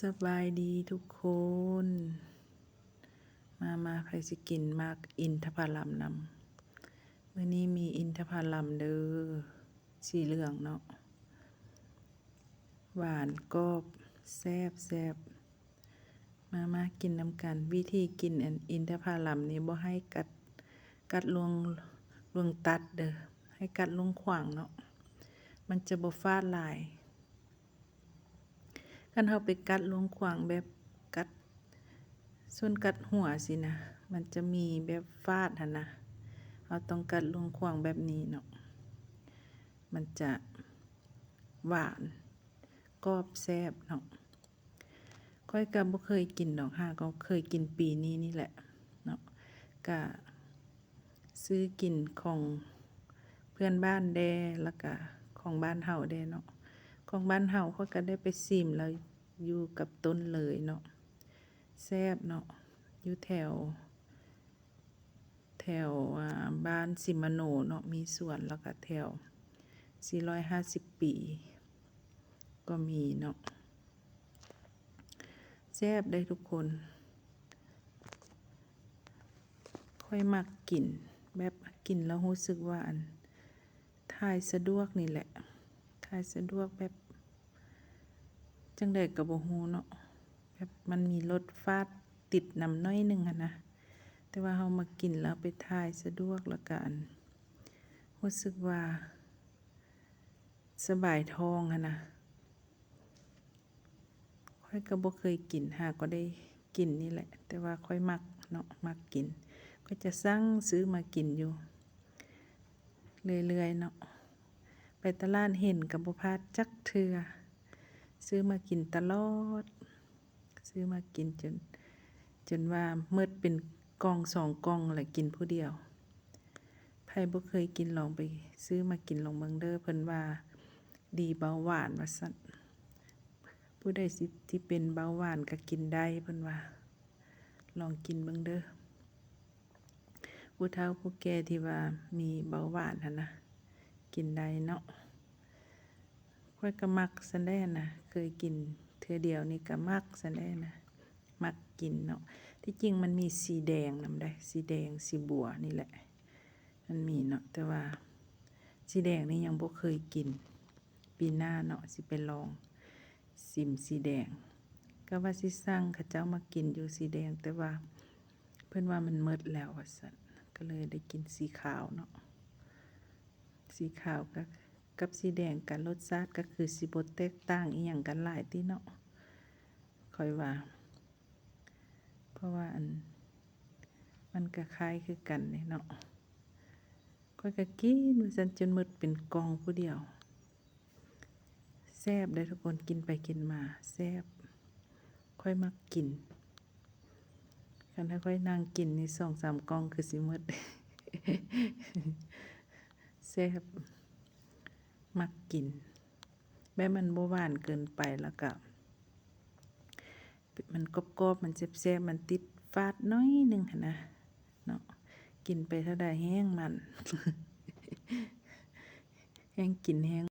ສະບາຍດີທຸກຄົນ ມາ ມາ ໃຜຊິກິນໝາກອິນທະຜະລຳນຳ? ມື້ນີ້ມີອິນທະຜະລຳເດີ ສີເຫຼືອງເນາະ ຫວານ ກອບ ແຊບ ແຊບ ມາ ມາກິນນຳກັນ. ວິທີກິນອັນອິນທະຜະລຳນີ້ ບໍ່ໃຫ້ກັດ ກັດລວງ ລວງຕັດເດີ ໃຫ້ກັດລວງຂວາງເນາະ ມັນຈະບໍ່ຟາດຫຼາຍ. ຄັນເຮົາໄປກັດລວງຂວາງແບບກັດ ສ່ວນກັດຫົວຊີ້ນະ ມັນຈະມີແບບຟາດຫັ້ນນະ ເຮົາຕ້ອງກັດລວງຂວາງແບບນີ້ເນາະ ມັນຈະຫວານ ກອບ ແຊບເນາະ. ຂ້ອຍກະບໍ່ເຄີຍກິນດອກ ຫາກໍເຄີຍກິນປີນີ້ນີ້ແຫຼະເນາະ ກະຊື້ກິນຂອງເພື່ອນບ້ານແດ່ ແລ້ວກະຂອງບ້ານເຮົາແດ່ເນາະ. ຂອງບ້ານເຮົາຂ້ອຍກະໄດ້ໄປຊີມແລ້ວ ຢູ່ກັບຕົ້ນເລີຍເນາະ ແຊບເນາະ ຢູ່ແຖວ ແຖວ ອ່າ ບ້ານສີມະໂນເນາະ ມີສວນ ແລ້ວກະແຖວສີ່ຮ້ອຍຫ້າສິບປີກໍມີເນາະ ແຊບເດ້ທຸກຄົນ. ຂ້ອຍມັກກິນ ແບບກິນແລ້ວຮູ້ສຶກວ່າ ອັນ ຖ່າຍສະດວກນີ້ແຫຼະ ຖ່າຍສະດວກແບບ ຈັ່ງໃດກໍບໍ່ຮູ້ເນາະ ແບບມັນມີລົດຟາດຕິດນຳໜ້ອຍໜຶ່ງຫັ້ນນະ ແຕ່ວ່າເຮົາມາກິນແລ້ວໄປຖ່າຍສະດວກ ແລ້ວກະ ອັນ ຮູ້ສຶກວ່າສະບາຍທ້ອງຫັ້ນນະ. ຂ້ອຍກໍບໍ່ເຄີຍກິນ ຫາກໍໄດ້ກິນນີ້ແຫຼະ ແຕ່ວ່າຂ້ອຍມັກເນາະ ມັກກິນ ຂ້ອຍຈະສັ່ງຊື້ມາກິນຢູ່ເລື້ອຍໆເນາະ. ໄປຕະຫຼາດເຫັນກໍບໍ່ພາດຈັກເທື່ອ ຊື້ມາກິນຕະຫຼອດ ຊື້ມາກິນຈົນ ຈົນວ່າໝົດເປັນກ່ອງສອງກ່ອງແຫຼະ ກິນຜູ້ດຽວ. ໃຜບໍ່ເຄີຍກິນ ລອງໄປຊື້ມາກິນລອງເບິ່ງເດີ ເພິ່ນວ່າດີເບົາຫວານວ່າຊັ້ນ. ຜູ້ໃດຊິ ທີ່ເປັນເບົາຫວານກໍກິນໄດ້ ເພິ່ນວ່າ ລອງກິນເບິ່ງເດີ. ຜູ້ເຖົ້າຜູ້ແກ່ທີ່ວ່າມີເບົາຫວານຫັ້ນນະ ກິນໄດ້ເນາະ. ຂ້ອຍກໍມັກຊັ້ນແຫຼະນະ ເຄີຍກິນເທື່ອດຽວນີ້ກໍມັກຊັ້ນແຫຼະນະ ມັກກິນເນາະ. ທີ່ຈິງມັນມີສີແດງນຳໃດ໋ ສີແດງ ສີບົວນີ້ແຫຼະ ມັນມີເນາະ ແຕ່ວ່າສີແດງນີ້ຍັງບໍ່ເຄີຍກິນ ປີໜ້າເນາະ ຊິໄປລອງຊິມສີແດງ. ກໍວ່າຊິສັ່ງເຂົາເຈົ້າມາກິນຢູ່ສີແດງ ແຕ່ວ່າເພິ່ນວ່າມັນໝົດແລ້ວວ່າຊັ້ນ ກໍເລີຍໄດ້ກິນສີຂາວເນາະ. ສີຂາວກັບ ກັບສີແດງກໍລົດຊາດກໍຄືຊິບໍ່ແຕກຕ່າງອີ່ຫຍັງກັນຫຼາຍຕິເນາະ ຂ້ອຍວ່າ ເພາະວ່າ ອັນ ມັນກໍຄ້າຍຄືກັນເດເນາະ. ຂ້ອຍກໍກິນວ່າຊັ້ນ ຈົນໝົດເປັນກ່ອງຜູ້ດຽວ. ແຊບເດ້ທຸກຄົນ ກິນໄປກິນມາແຊບ ຂ້ອຍມັກກິນ. ຄັນຖ້າຂ້ອຍນັ່ງກິນນີ້ສອງສາມກ່ອງຄືຊິໝົດ ແຊບ ມັກກິນ ແບບມັນບໍ່ຫວານເກີນໄປ ແລ້ວກະມັນກອບໆ ມັນແຊບໆ ມັນຕິດຟາດໜ້ອຍໜຶ່ງຫັ້ນນະເນາະ. ກິນໄປເທົ່າໃດແຮ່ງມັນ ແຮ່ງກິນແຮ່ງ